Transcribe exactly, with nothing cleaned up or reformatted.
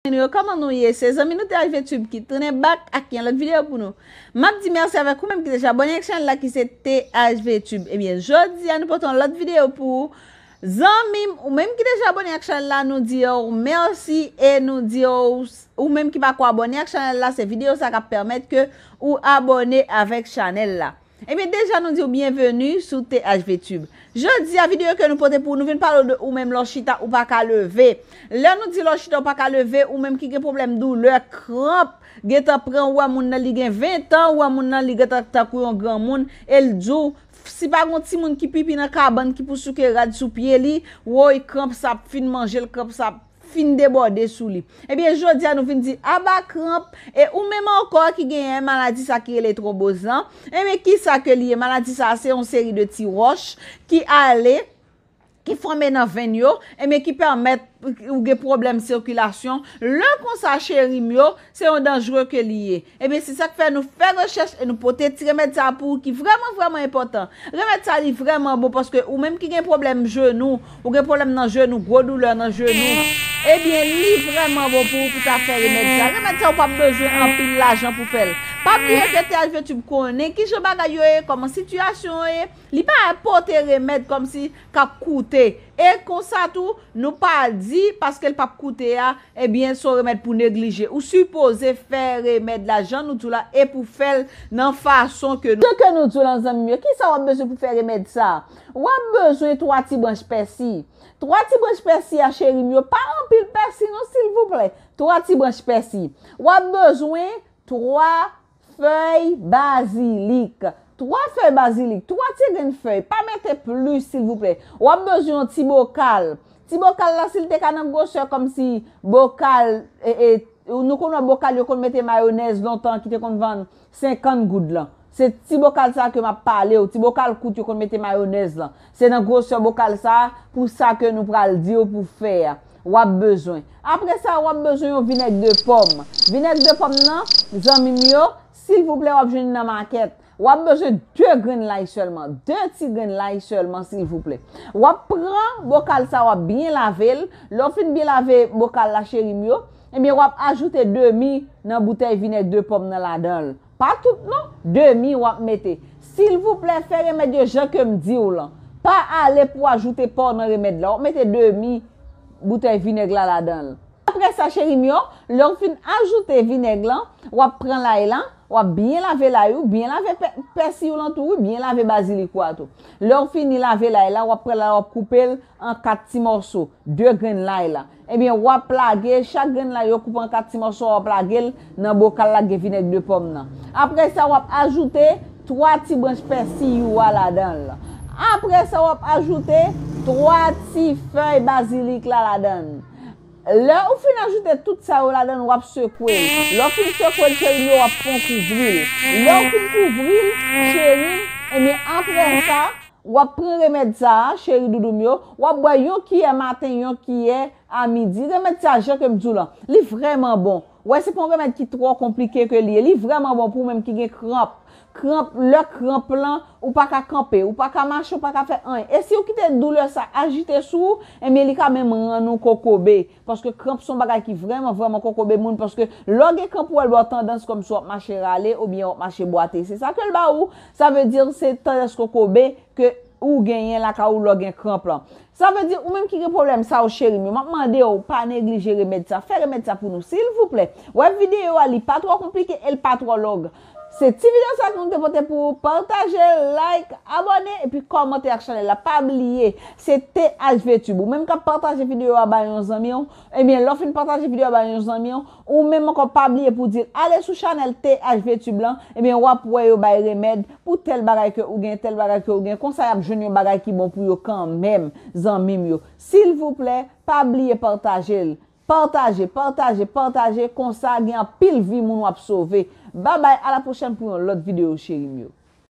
Nou yo, kòman nou ye? Se zanmi nou T H V Tube ki tounen back ak yon lòt videyo pou nou. M ap di mèsi avèk ou menm ki deja abòne ak chanèl la ki se T H V Tube. Ebyen, jodi a nou pote yon lòt videyo pou ou. Zanmi m, ou menm ki deja abòne ak chanèl la, nou di w mèsi e nou di w, ou menm ki pako abòne ak chanèl la, se videyo sa k ap pèmèt ke ou abòne avèk chanèl la. Ebyen, deja nou di w byenveni sou T H V Tube. Jodi a, videyo ke nou pote pou ou, nou vin pale w de ou menm lè w chita, ou pa ka leve. Lè nou di lè w chita, ou pa ka leve, ou menm ki gen pwoblèm doulè, kranp, gentan pran, ou wè moun nan li gen ven tan, ou wè moun nan li gentan tankou yon granmoun, e l di w, si pa gon timoun ki pipi nan kabann, ki pou souke rad sou pye li, woy, kranp sa ap fin manje l, kranp sa ap fin debòde sou li. Ebyen, jodi a nou vin di aba kranp, e ou menm ankò ki genyen maladi sa ki rele twonboz lan, ebyen, kisa ke li ye? Maladi sa se yon seri de ti wòch ki ale, ki fòme nan venn yo, ebyen, ki pèmèt ou gen pwoblèm sikilasyon. Lè konsa, cheri m yo, se yon danjre ke li ye. Ebyen, se sa k fè nou fè rechèch e nou pote ti remèd sa a pou ou ki vrèman, vrèman enpòtan. Remèd sa a li vrèman bon paske ou menm ki gen pwoblèm jenou, ou gen pwoblèm nan jenou, gwo doulè nan jenou, ebyen, li vrèman bon pou ou pou ta fè remèd sa a. Remèd sa a, ou p ap bezwen anpil lajan pou fè l. Pa bliye ke T H V Tube konnen kijan bagay yo ye, kòman sitiyasyon yo ye. Li pa pote remèd kòmsi k ap koute. E konsa tou, nou pa di, paske l p ap koute a, ebyen, se yon remèd pou neglije. Ou sipoze fè remèd la jan nou di w la e pou fè l nan fason ke nou, jan ke nou di w lan, zanmi m yo. Kisa w ap bezwen pou fè remèd sa a? W ap bezwen twa ti branch pèsi. Twa ti branch pèsi a, cheri m yo, pa anpil pèsi non, silvouplè. Twa ti branch pèsi. W ap bezwen twa fèy bazilik. Twa fèy bazilik, twa ti grenn fèy, pa mete plis, silvouplè. W ap bezwen yon ti bokal. Ti bokal la, si l te ka nan gwosè kòmsi bokal, e, e, nou konn wè bokal yo konn mete mayonèz lontan ki te konn vann senkant goud lan. Se ti bokal sa ke m ap pale w, ti bokal kout yo konn mete mayonèz lan. Se nan gwosè bokal sa pou sa ke nou pral di w pou fè a. W ap bezwen. Apre sa, w ap bezwen yon vinèg de pòm. Vinèg de pòm nan, zanmi m yo, silvouplè, w ap jwenn li nan makèt. W ap bezwen de grenn lay sèlman. De ti grenn lay sèlman, silvouplè. W ap pran bokal sa, w ap byen lave l. Lè w fin byen lave bokal la, cheri m yo, ebyen, w ap ajoute demi nan boutèy vinèg de pòm nan ladan l. Pa tout non, demi w ap mete. Silvouplè, fè remèd yo jan ke m di w lan. Pa ale pou ajoute pò nan remèd la. W ap mete demi boutèy vinèg la ladan l. Apre sa, cheri m yo, lè w fin ajoute vinèg lan, w ap pran lay lan, w ap byen lave lay ou, byen lave pè-, pèsi w lan tou, wi, byen lave bazilik ou a tou. Lè w fini lave lay la, w ap pran lay la, w ap koupe l an kat ti mòso, de grenn lay la. Ebyen, w ap lage chak grenn lay yo koupe an kat ti mòso, w ap lage l nan bokal la k gen vinèg de pòm nan. Apre sa, w ap ajoute twa ti branch pèsiy ou a ladan l. Apre sa, w ap ajoute twa ti fèy bazilik la ladan l. Lè ou fin ajoute tout sa yo ladan l, w ap sekwe l. Lè w fin sekwe l, cheri m yo, w ap fè yon kouvri l. Lè w fin kouvri l, cheri m, ebyen, apre sa, w ap pran remèd sa a, cheri doudou m yo, w ap bwè yon kiyè maten, yon kiyè a midi. Remèd sa a, jan ke m di w lan, li vrèman bon. Wè, se pa yon remèd ki twò konplike ke li ye. Li vrèman bon pou ou menm ki gen kranp. Kranp, lè kranp lan, ou pa ka kanpe, ou pa ka mache, ou pa ka fè anyen. E si ou kite doulè sa ajite sou ou, ebyen, li ka menm rann ou kokobe. Paske kranp se yon bagay ki vrèman, vrèman kokobe moun. Paske lè w gen kranp, ou wè l ba w tandans kòmsi w ap mache rale oubyen w ap mache bwate. Se sa ke l ba ou. Sa vle di se tandans kokobe ke ou genyen lakay ou lè w gen kranp lan. Sa vle di, ou menm ki gen pwoblèm sa yo, cheri m yo, m ap mande w, pa neglije remèd sa. Fè remèd sa pou nou, silvouplè. Wè videyo a, li pa twò konplike e l pa twò long. Se ti videyo sa ke nou te pote pou ou. Pataje, like, abòne, epi kòmante ak chanèl la. Pa bliye, se T H V Tube. Ou menm k ap pataje videyo a bay yon zanmi w, ebyen, lè w fin pataje videyo a bay yon zanmi w, ou menm ankò pa bliye pou di l ale sou chanèl T H V Tube lan, ebyen, w ap wè yo bay remèd pou tèl bagay ke ou gen, tèl bagay ke ou gen. Konsa, y ap jwenn yon bagay ki bon pou yo kanmenm, zanmi m yo. Silvouplè, pa bliye pataje l. Pataje, pataje, pataje. Konsa, gen anpil vi moun w ap sove. Babay, a la pwochèn pou yon lòt videyo, cheri m yo.